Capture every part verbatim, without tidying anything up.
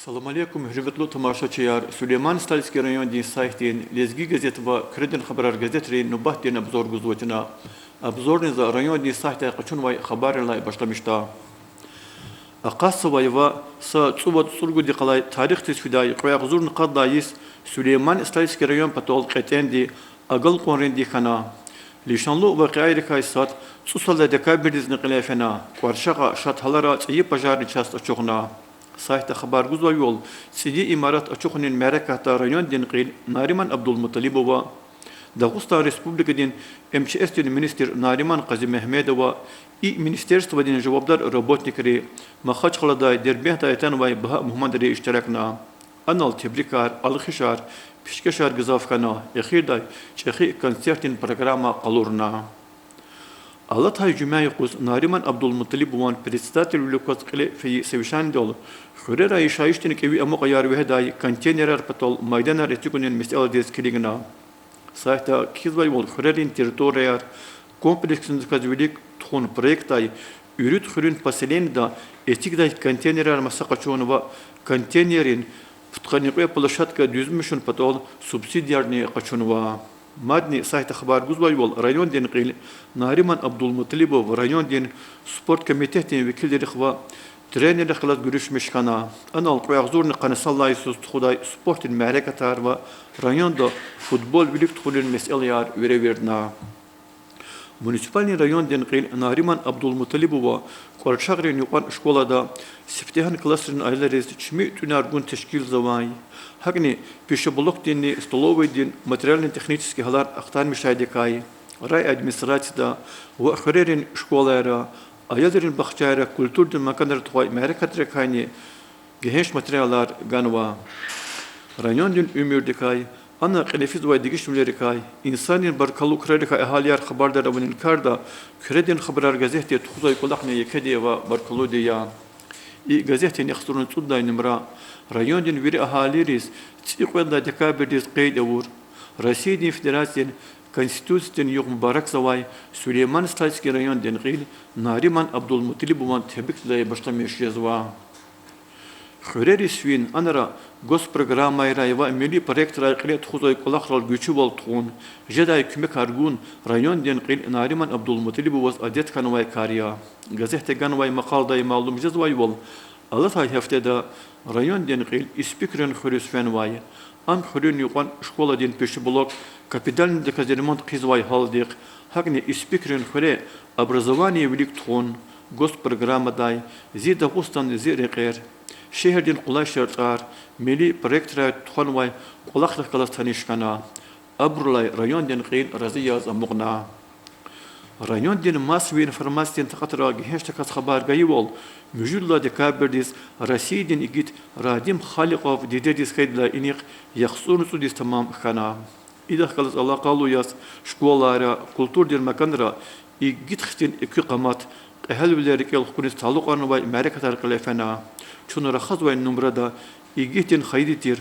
Салам алейкум, гьуьрметлу тамашачияр! Сулейман-Стальский райондин сайтдин Лезги газет ва Куьредин хабарар газетрин нубатдин обзор гузва чна. Обзорни за райондин сайтдай къачунвай хабаррилай башламишда. Акъатзавай ва са цӀувад цӀуругуд йикъалай тарихдиз фидай кьве агъзурни къад лагьай йис Сулейман-Стальский район патал кьетӀенди, агалкьунринди хьана. Лишанлу вакъиайрикай сад цӀусад лагьай декабрдизни кьиле фена, КӀваршагъа шад гьалара цӀийи пожарный часть ачухна. Сайтда хабар гузвайвал, цӀийи имарат ачухунин мярекатда райондин кьил Нариман Абдулмуталибова, Дагъустан Республикадин МЧС-дин министр Нариман Къазимегьмедова, и министерстводин жавабдар работникри, Махачкъаладай, Дербентдай атанвай багьа мугьманри иштиракна. Анал тебрикар, алхишар, пишкешар гзаф хьана, эхирдай чӀехи концертдин программа къалурна. Алатай жуьмя юкъуз Нариман Абдулмуталибован председателвилик кваз кьиле фейи совещанидал хуьрера яшайишдин кӀеви амукьаяр вегьидай контейнерар патал майданар эцигунин месэладиз килигна. Сайтда кхьизвайвал, хуьрерин территорияр комплексни чаз вилик тухун проектдай Уьруьд хуьруьн поселенида эцигдай контейнерар маса къачун ва контейнеррин пудкъанни кьве площадка дуьзмишун патал субсидиярни къачунва. Мадни сайтда хабар гузвайвал, райондин кьил Нариман Абдулмуталибов райондин спорт комитетдин векилрихъ ва тренеррихъ галаз гуьруьшмиш хьана. Анал кьве агъзурни къанни сад лагьай йисуз тухудай спортдин мярекатар ва районда футбол вилик тухунин месэлаяр веревирдна. Муниципальный райондин кьил Нариман Абдулмуталибова КӀваршагърин юкьван школада сифтегьан классрин аялриз чими тӀуьнар гун тешкилзавай, гьакӀни пищеблокдинни столовыйдин материально-технический гьалар ахтармишайдакай райадминистрацияда ва хуьрерин школайра, аялрин бахчайра, культурдин маканра тухвай мярекатрикайни гегьенш материалар ганва. Райондин уьмуьрдикай, ана кьиле физвай дегишвилерикай, инсанрин баркаллу крарикай агьалияр хабардар авунин карда Куьредин хабарар газетди тухузвай кӀвалахни екеди ва баркаллуди я. И газетдин яхцӀурни цӀудай нумра райондин вири агьалийриз цӀикьвед лагьай декабрдиз къейд авур Россиядин Федерациядин Конституциядин югъ мубаракзавай Сулейман-Стальский райондин кьил Нариман Абдулмуталибован тебрикдай башламиш жезва. Хуьрериз фин анра госпрограммайрай ва милли проектрай кьиле тухузвай кӀвалахрал гуьчуьвал тухун, жедай куьмекар гун райондин кьил Нариман Абдулмуталибоваз адет хьанвай кар я. Газетда ганвай макъаладай малум жезвайвал, алатай гьафтеда райондин кьил Испикрин хуьруьз фенвай. Ам хуьруьн юкьван школадин пищеблок капитальный даказ ремонт хъийизвай гьалдихъ, гьакӀни Испикрин хуьре образованиени вилик тухун, госпрограммадай Зи Дагъустан, зи рекьер, шегьердин къулай шартӀар, милли проектрай тухванвай кӀвалахрихъ галаз таниш хьана. Абурулай райондин кьил рази яз амукьна. Райондин массовый информациядин такьатра гегьеншдаказ хабар гайивал, муьжуьд лагьай декабрдиз Россиядин игит Радим Халикьов дидедиз хьайидалай инихъ яхцӀурни цӀуд йис тамам хьана. Идахъ галаз алакъалу яз школайра, культурадин маканра игит хцин экуь къамат, кьегьалвилер рикӀел хкуниз талукьарнавай мярекатар кьиле фена. Чун рахазвай нумрада игитдин хайиди тир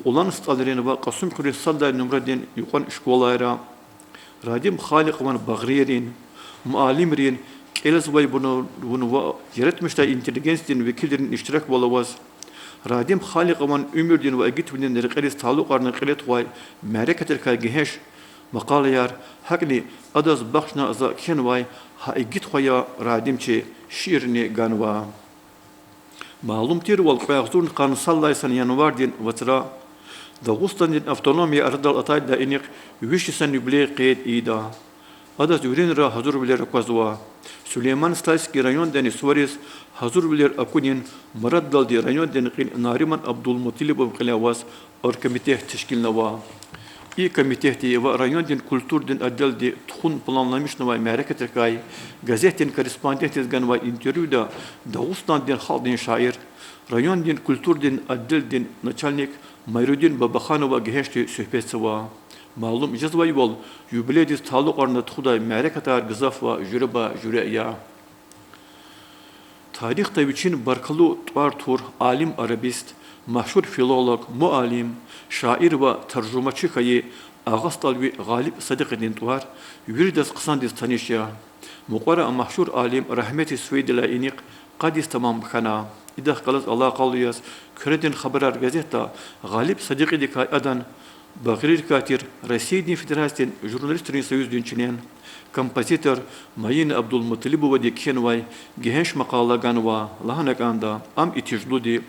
Кьулан СтӀалрин ва Кьасумхуьруьн сад лагьай нумрадин юкьван школайра Радим Халикьован багърийрин, муаллимрин, кӀелзавайбурун ва яратмишдай интеллигенциядин векилрин иштираквал аваз, Радим Халикьован уьмуьрдин ва игитвилин рекьериз талукьарна кьиле тухвай мярекатрикай гегьенш макъалаяр, гьакӀни Адаз бахшна за кхьенвай Гьа игит хва я, Радимчи шиирни ганва. Малум тирвал, кьве агъзурни къанни сад лагьай йисан январдин вацра Дагъустандин автономия арадал атайдалай инихъ виш йисан юбилей къейд ийида. Адаз виринра гьазурвилер аквазва. Сулейман-Стальский райондани сувариз гьазурвилер акунин мараддалди райондин кьил Нариман Абдулмуталибов кьиле аваз оргкомитет тешкилнава. И комитетди ва райондин культурадин отделди тухун планламишнавай мярекатрикай газетдин корреспондентдиз ганвай интервьюда Дагъустандин халкьдин шаир, райондин культурадин отделдин начальник Майрудин Бабаханова гегьеншди суьгьбетзава. Малум жезвайвал, юбилейдиз талукьарна тухудай мярекатар гзаф ва жуьреба-жуьре я. Тарихда вичин баркаллу тӀвар тур алим-арабист, машгьур филолог, муаллим, шаир ва таржумачи хьайи Агъа СтӀалви Гъалиб Садикьидин тӀвар виридаз хъсандиз таниш я. Мукьвара машгьур алим рагьметдиз фейидалай инихъ къад йис тамам хьана. Идахъ галаз алакъалу яз Куьредин хабарар газетда Гъалиб Садикьидикай адан багърийрикай тир Россиядин Федерациядин журналистрин союздин член, композитор Маина Абдулмуталибовади кхьенвай гегьенш макъала ганва. Лагьана кӀанда, ам итижлуди,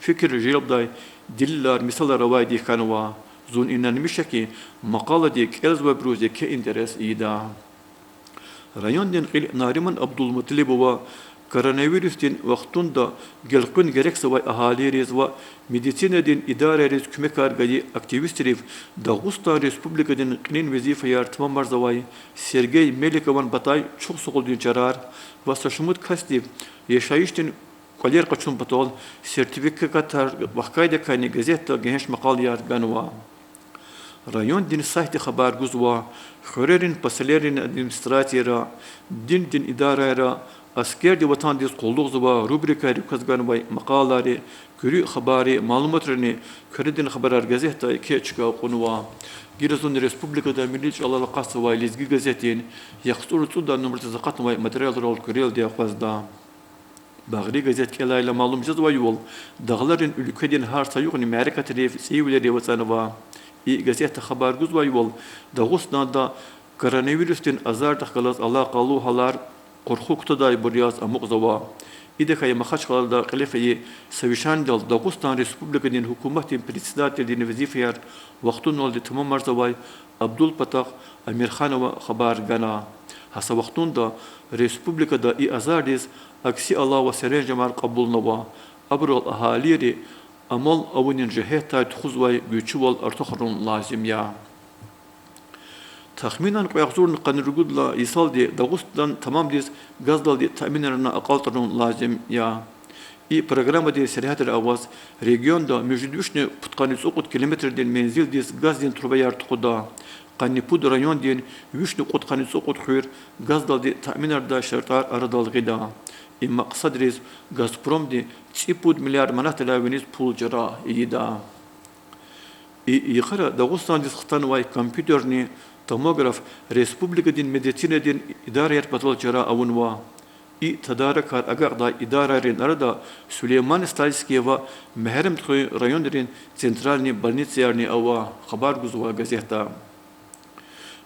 фикир желбдай делилар, мисалар авайди хьанва. Зун инанмиш я хьи, макъалади кӀелзавайбуруз еке интерес ийида. Райондин кьил Нариман Абдулмуталибова коронавирусдин вахтунда гелкъуьн герекзавай агьалийриз ва медицинадин идарайриз куьмекар гайи активистрив Дагъустан Республикадин кьилин везифаяр тамамарзавай Сергей Меликован патай чухсагъулдин чарар ва са шумуд касдив яшайишдин кӀвалер къачун патал сертификатар вахкайдакайни газетда гегьенш макъалаяр ганва. Райондин сайтди хабар гузва, хуьрерин поселенийрин администрацияра, диндин идарайра аскерди Ватандиз къуллугъзава рубрикайрив кваз ганвай макъалайри, куьруь хабарри, малуматрини Куьредин хабарар газетда еке чка кьунва. Гила зун республикада милли чӀалал акъатзавай Лезги газетдин яхцӀур цӀудай нумрадиз акъатнавай материалрал куьрелди акъвазда. Багъри газет кӀелайла малум жезвайвал, дагъларин уьлкведин гьар са юкьни мярекатрив, цӀийивилерив ацӀанва. И газетда хабар гузвайвал, Дагъустанда коронавирусдин азардихъ галаз алакъалу гьалар къурху кутадайбур яз амукьзава. Идакай Махачкъалада кьиле фейи совещанидал Дагъустан Республикадин гьукуматдин председателдин везифаяр вахтуналди тамамарзавай Абдулпатах Амирханова хабар гана. Гьа са вахтунда республикада и азардиз акси алава серенжемар кьабулнава, абурал агьалийри амал авунин жигьетдай тухузвай гуьзчивал артухарун лазим я. Тахминан кьве агъзурни къанни ругуд лагьай йисалди Дагъустан тамамдиз газдалди таъминарна акьалтӀарун лазим я. И программадин сергьятра аваз регионда муьжуьд вишни пудкъанни цӀукьуд километрдин мензилдиз газдин трубаяр тухуда. Къанни пуд райондин вишни кьудкъанни цӀукьуд хуьр газдалди таъминардай шартӀар арадал гъида. И макьсадриз Газпромди цӀипуд миллиард манатдилай виниз пул чара ийида. И йикъара Дагъустандиз хтанвай компьютерный томограф республикадин медицинадин идараяр патал чара авунва. И тадаракар агакьдай идарайрин арада Сулейман-Стальский ва Мегьарамдхуьруьн районрин центральный больницаярни ава, хабар гузва газетда.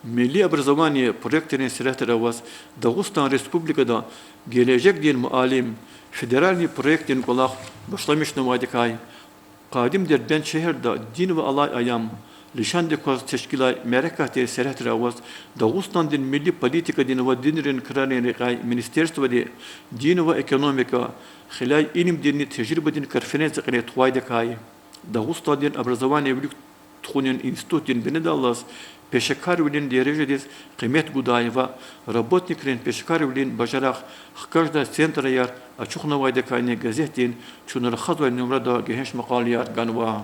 Милли образование проектрин сергьятра аваз Дагъустан Республикада Гележегдин муаллим федеральный проектдин кӀвалах башламишнавайдакай къадим Дербент шегьерда Дин ва алай аям лишандик кваз тешкилай мярекатдин сергьятра аваз Дагъустандин милли политикадин ва динрин крарин рекьяй министерстводи дин ва экономика, хиляй илимдинни тежрибадин конференция кьиле тухвайдакай Дагъустандин образование вилик тухунин институтдин бинедаллаз пешекарвилин дережадиз къимет гудай ва работникрин пешекарвилин бажарагъ хкаждай центраяр ачухнавайдакайни газетдин чун рахазвай нумрада гегьенш макъалаяр ганва.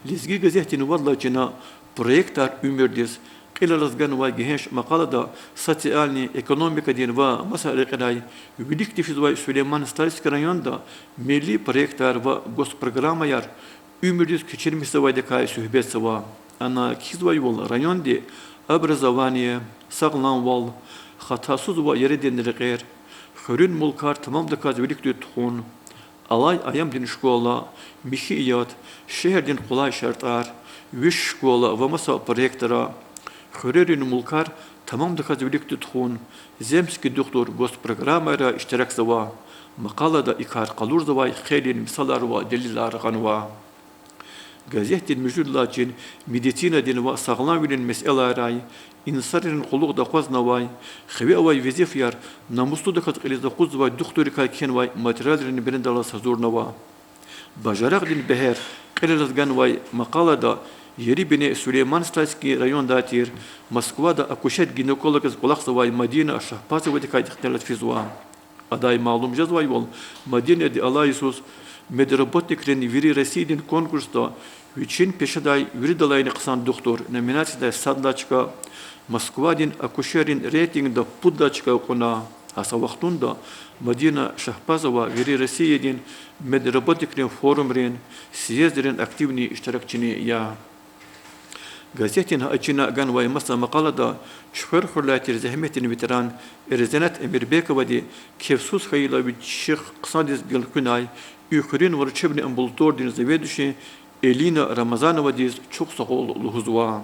Лезги газетдин вад лагьай чина проектар уьмуьрдиз кьилелаз ганвай гегьенш макъалада социальный, экономикадин ва маса рекьерай виликди физвай Сулейман-Стальский районда милли проектар ва госпрограммаяр уьмуьрдиз кечирмишзавайдакай суьгьбетзава. Ана кхьизвайвал, районди образование, сагъламвал, хатасуз ва яредин рекьер, хуьруьн мулкар тамамдаказ виликди тухун, алай аямдин школа, михьи яд, шегьердин къулай шартӀар, виш школа ва маса проектра, хуьрерин мулкар тамамдаказ виликди тухун, земский духтур госпрограммайра иштиракзава. Макъалада и кар къалурзавай хейлин мисалар ва делилар гъанва. Газетдин муьжуьд лагьай чин медицинадин ва сагъламвилин месэлайрай, инсанрин къуллугъда акъвазнавай, хиве авай везифаяр намуслудаказ кьилиз акъудзавай духтуррикай кхьенвай материалрин бинедаллаз гьазурнава. Бажарагъдин бегьер кьилелаз ганвай макъалада ери бине Сулейман-Стальский райондай тир, Москвада акушер-гинекологиз кӀвалахзавай Мадина Шагьпазовадикай ихтилат физва. Адай малум жезвайвал, Мадинади алай йисуз медработникрин вири Россиядин конкурсда вичин пешедай виридалайни хъсан духтур номинациядай сад лагьай чка, Москвадин акушеррин рейтингда пуд лагьай чка кьуна. Гьа са вахтунда Мадина Шагьпазова вири Россиядин медработникрин форумрин, съездрин активный иштиракчини я. Газетдин гьа чина ганвай маса макъалада чуьхверхуьрелай тир зегьметдин ветеран Эрзенет Эмирбековади кефсуз хьайила вичин хъсандиз гелкъуьнай, и хуьруьн врачебный амбулаториядин заведующий Элина Рамазановадиз чухсагъул лугьузва.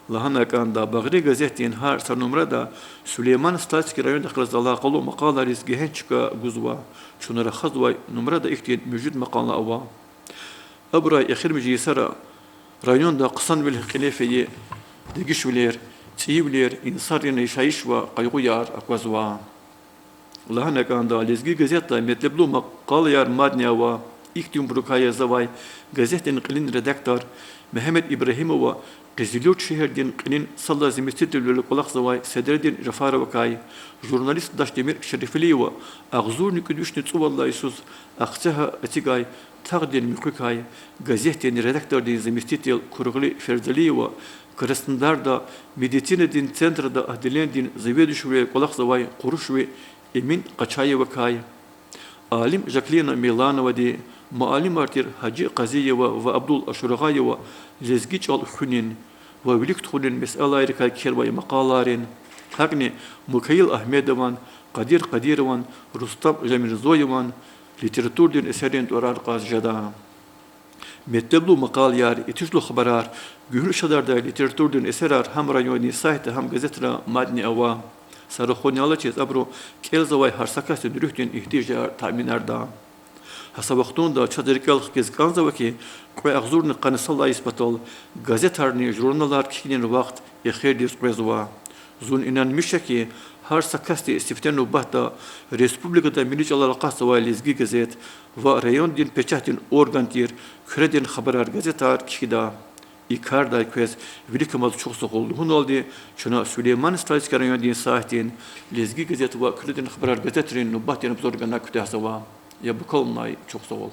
Лагьана кӀанда, Багъри газетдин гьар са нумрада Сулейман-Стальский райондихъ галаз алакъалу макъалайриз гегьенш чка гузва. Чун рахазвай нумрада ихьтин муьжуьд макъала ава. Абурай эхиримжи йисара районда хъсанвилихъ кьиле фейи дегишвилер, цӀийивилер, инсанрин яшайиш ва къайгъуяр аквазва. Лагьана кӀанда, Лезги газетда метлеблу макъалаяр мадни ава. Ихьтинбурукай язавай газетдин кьилин редактор Мегьамед Ибрагьимова Къизилюрт шегьердин кьилин сад лагьай заместителвилел кӀвалахзавай Седредин Жафаровакай, журналист Дашдемир Шерифалиева агъзурни кӀуьд вишни цӀувад лагьай йисуз Ахцегьа эцигай Тагъдин муькъуькай газетдин редактордин заместитель Кургъли Ферзалиева, Краснодарда медицинадин центрда отделенидин заведующийвилел кӀвалахзавай Къурушви Эмин Къачаевакай, алим Жаклина Милановади, муаллимар тир Гьажи Къазиева ва Абдул Ашурагъаева лезги чӀал хуьнин ва вилик тухунин месэлайрикай кхьенвай макъалайрин, гьакӀни Мукаил Агьмедован, Къадир Къадирован, Рустам Жамирзоеван литературадин эсеррин тӀварар кьаз жеда. Метлеблу макъалаяр, этажлу хабарар, гуьгьуьл шадардай литературадин эсерар гьам райондин сайтда, гьам газетра мадни ава. Са рахунни алачиз абуру кӀелзавай гьар са касдин руьгьдин игьтияжар таъминарда. Гьа са вахтунда чаз рикӀел хкиз кӀанзава хьи, кьве агъзурни къанни са лагьай йис патал газетарни журналар кхьинин вахт эхирдиз къвезва. Зун инанмиш я хьи, гьар са касди сифте нубатда республикада милли чӀалал акъатзавай Лезги газет ва райондин печатдин орган тир Куьредин хабарар газетар кхьида. И кардай квез виликамаз чухсагъул лугьуналди, чна Сулейман-Стальский райондин сайтдин Лезги газет ва Куьредин хабарар газетрин нубатдин обзор гана куьтягьзава. Ябукалунай чухсагъул.